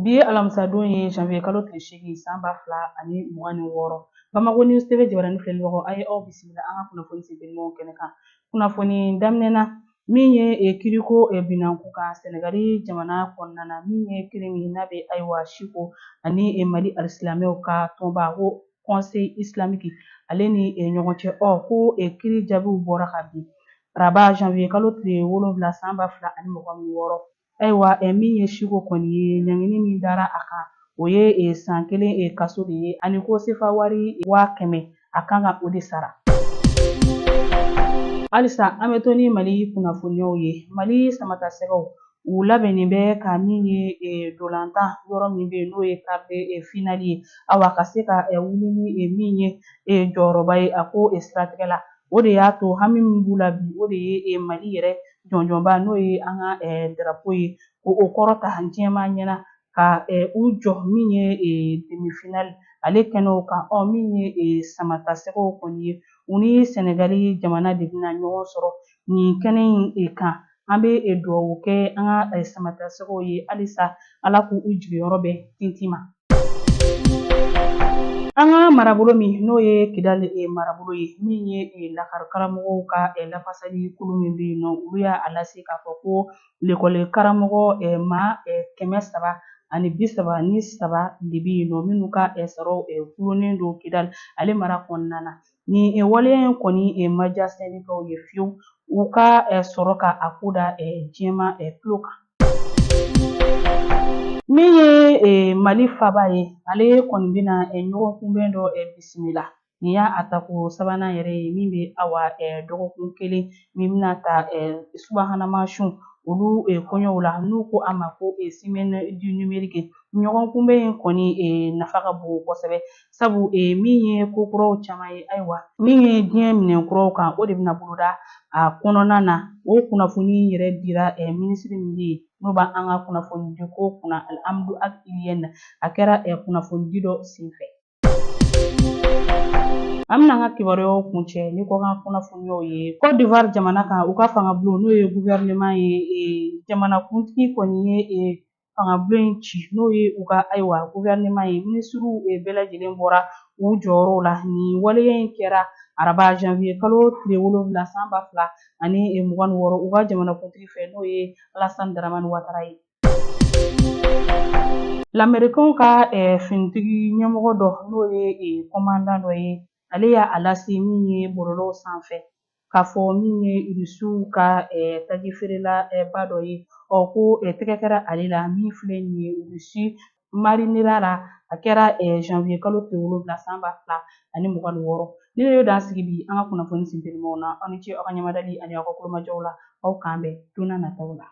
Bi ye alamisadon ye, janvier kalo tile 8, san 2026. Bamako News TV jabarani filɛlibagaw, a ye aw bisimila an ka kunnafoni sentelimaw kɛnɛ kan. Kunnafoni daminɛ na, min ye kiriko binanku kan Senegali jamana kɔnɔna na, min ye kiri min n'a bɛ ayiwa siko ani Mali alisilamɛw ka tɔnba ko Conseil islamique ale ni ɲɔgɔn cɛ, ɔ ko kiri jaabiw bɔra ka bin araba janvier kalo tile 7, san 2026. Ayiwa, min ye siko kɔni ye, ɲangini min dara a kan, o ye san 1 kaso de ye, ani ko sefa wari 100,000, a kan ka o de sara. Halisa an bɛ to ni Mali kunnafoniyaw ye. Mali samatasɛgɛw, u labɛnnen bɛ ka min ye dolantan yɔrɔ min bɛ yen, n'o ye quart de finale ye, awa ka se ka wuli ni min ye jɔyɔrɔba ye a ko siratigɛ la. O de y'a to hami min b'u la bi, o de ye Mali yɛrɛ jɔnjɔnba, n'o ye an ka drapeau ye, ko o kɔrɔta diɲɛmaa ɲɛna ka u jɔ min ye demi-finale ale kɛnɛw kan. Ɔ min ye samatasɛgɛw kɔni ye, u ni Sɛnɛgali jamana de bɛna ɲɔgɔn sɔrɔ nin kɛnɛ in kan. An bɛ dugawu kɛ an ka samatasɛgɛw ye halisa, Ala k'u jigiyɔrɔ bɛn tintin ma. An ka marabolo min n'o ye Kidali marabolo ye, min ye lakɔli karamɔgɔw ka lafasali kulu min bɛ yen nɔ, olu y'a lase k'a fɔ ko lekɔli karamɔgɔ maa 333 de bɛ yen nɔ minnu ka saraw gulonnen don Kidali ale mara kɔnɔna na. Nin waleya in kɔni ma diya sɛndikaw ye fiyewu, u ka sɔrɔ ka a ko da diɲɛmaa tulo kan. Min ye Mali faba ye, ale kɔni bɛna ɲɔgɔn kunbɛn dɔ bisimila. Nin y'a a tako sabanan yɛrɛ ye min bɛ awa dɔgɔkun kelen min bɛna ta subahana sun olu kɔɲɔw la, n'u ko a ma ko semaine du numérique. Ɲɔgɔn kunbɛn in kɔni nafa ka bon kosɛbɛ, sabu min ye ko kuraw caman ye, ayiwa min ye diɲɛ minɛn kuraw kan, o de bɛna boloda a kɔnɔna na. O kunnafoni yɛrɛ dira minisiri min bɛ yen n'o b'an ka kunnafoni di ko kunna, Alhamdu Ag Ilyène, a kɛra kunnafoni di dɔ senfɛ. An bɛna an ka kibaruyaw kuncɛ ni kɔkan kunnafoniyaw ye. Côte d'Ivoire jamana kan, u ka fangabulon n'o ye gouvernement ye, jamanakuntigi kɔni ye fangabulon in ci, n'o ye u ka ayiwa gouvernement ye. Minisiriw bɛɛ lajɛlen bɔra u jɔyɔrɔw la. Nin waleya in kɛra araba janvier kalo tile 7, san 2026, u ka jamanakuntigi fɛ, n'o ye Alassane Dramane Ouattara ye. Lamɛrikɛnw ka finitigi ɲɛmɔgɔ dɔ, n'o ye commandant dɔ ye, ale y'a lase min ye bɔlɔlɔw sanfɛ k'a fɔ min ye Irisiw ka taji feerela ba dɔ ye, ɔ ko tɛgɛ kɛra ale la min filɛ nin ye Irisi marinera la. A kɛra janvier kalo tile 7, san 2026. Ni ne ye dan sigi bi an ka kunnafoni sentelimaw na. Aw ni ce aw ka ɲɛmadali ani aw ka kulomajɔw la. Aw k'an bɛn don n'a nataw la.